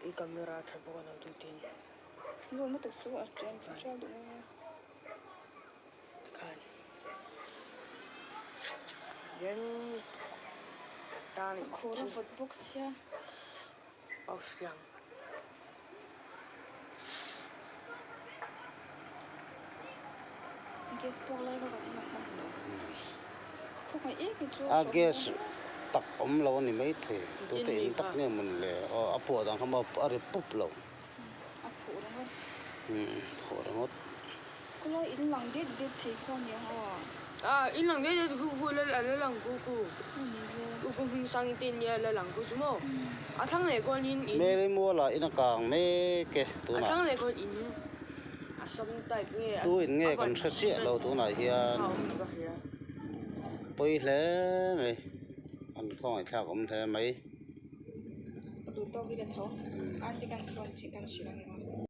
I camera a tha bawk a lo dutin. Zawn lutuk chu a chen hrial duh mai a. Tikhan reng tan Ka khur a vawt bawk sia. Austrian. Gas pawk lai kha kan la hman lo. Ka khawngaih ek hi chu A gas tak awm lo a ni maithei. Tute in tak nge mawn le aw a puah dan kha maw a ri pup lo. A phuh ringawt. Umm phuh ringawt. Khawlai in lang det det thei kha aniang aw. A in lang det det khu khu la la lang khu khu. Khu khu hming sang te nia la lang khu chu maw. A thlang leh kual in in. Mary mual ah in a kang mek e tunah. A thlang leh kual in a sam type nge. Tu in nge kan hre chiah lo tunah hian pawi hle mai an khawngaih thlak awm hle mai. Ka duh tawk i la tho. Aunty kan phone tih kan hrilh ang emaw.